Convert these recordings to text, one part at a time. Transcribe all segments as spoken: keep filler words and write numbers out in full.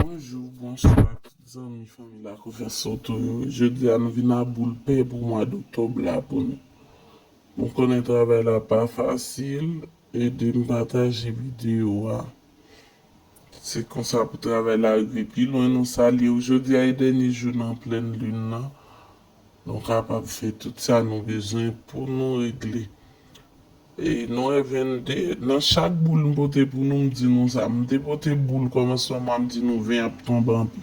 Bonjou, bonswa tout zanmi, fanmi La Konfyans Loto yo. Jodi a nou vin a boul pè pou mwa doktòb la pou nou. Nou konnen travay la pa fasil, ede m pataje videyo a. Se konsa pou travay la rive pi lwen. Nou salye w. Jodi a e dènye jou nan plèn lin nan. Nou kapab fè tout sa nou bezwen pou nou regle. E nou wè vennde, nan chak boul m pote pou nou, m di nou sa. M te pote boul kòmansman mwa, m di nou ven ap tonbe anpil.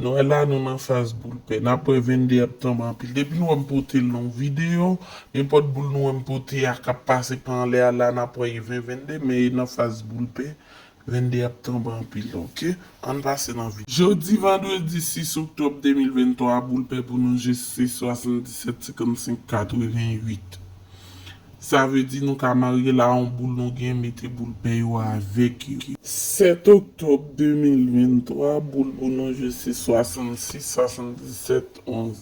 Nou wè la, nou nan faz boul pè. N ap wè vennde ap tonbe anpil. Depi nou wè m pote l nan yon videyo, nenpòt boul nou wè m pote a k ap pase pa anlè a la, n ap wè e ven vennde, men e nan faz boul pè. Vennde ap tonbe anpil, oke? Ann pase nan videyo. Jodi vandredi sis oktòb de mil venntwa, boul pè pou nou jwe se swasanndisèt, senkannsenk, katreventuit. Sa vle di nou ka marye la yon boul nou gen, mete boul pè yo avèk yo. Sèt oktòb de mil venntwa, boul pou nou jwe se swasannsis, swasanndisèt, onz.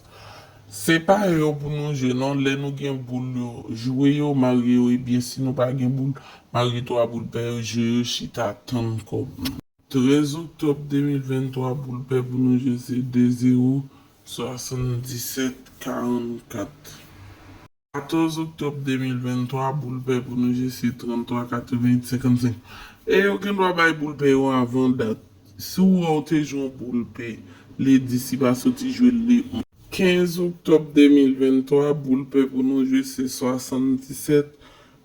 Se pa yo pou nou jwe non, lè nou gen boul yo, jwe yo, marye yo, ebyen si nou pa gen boul, marye twa boul pè yo, jwe yo, chita tann kòb. Trèz oktòb de mil venntwa, boul pè pou nou jwe se de zewo, swasanndisèt, karannkat. Katòz oktòb de mil venntwa, boul pè pou nou jwe se tranntwa, katreventuit, senkannsenk. E yo gen dwa bay boul pè yo avan dat. Si w wè w te jwe yon boul pè le dis, li pa soti jwe l le onz. Kenz oktòb de mil venntwa, boul pè pou nou jwe se swasanndisèt,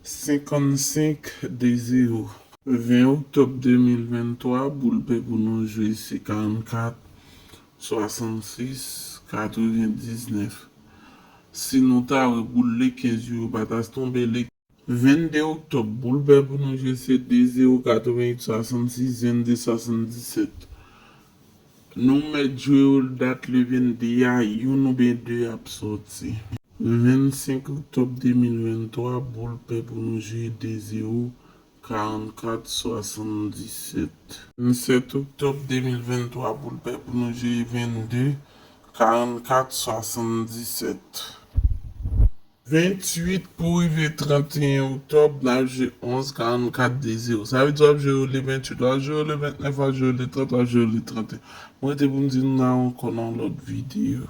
senkannsenk, de zewo. Ven oktòb de mil venntwa, boul pè pou nou jwe se karannkat, swasannsis, katrevendiznèf. Si nou ta wè boul le kenz yo, yo pa ta tonbe le. Vennde oktòb, boul pè pou nou jwe se de zewo, katreventuit, swasannsis, vennde, swasanndisèt. Nou mèt jwe yo dat le vennde a, youn oubyen de ap soti. Vennsenk oktòb de mil venntwa, boul pè pou nou jwe de zewo, karannkat, swasanndisèt. Vennsèt oktòb de mil venntwa, boul pè pou nou jwe vennde, karannkat, swasanndisèt. Ventuit pou rive tranteyen oktòb, n ap jwe onz, karannkat, de zewo. Sa vle di w ap jwe yo le ventuit, w ap jwe yo le ventnèf, w ap jwe yo le trant, w ap jwe yo le tranteyen. Mwen rete pou m di nou nan ankò nan lòt videyo.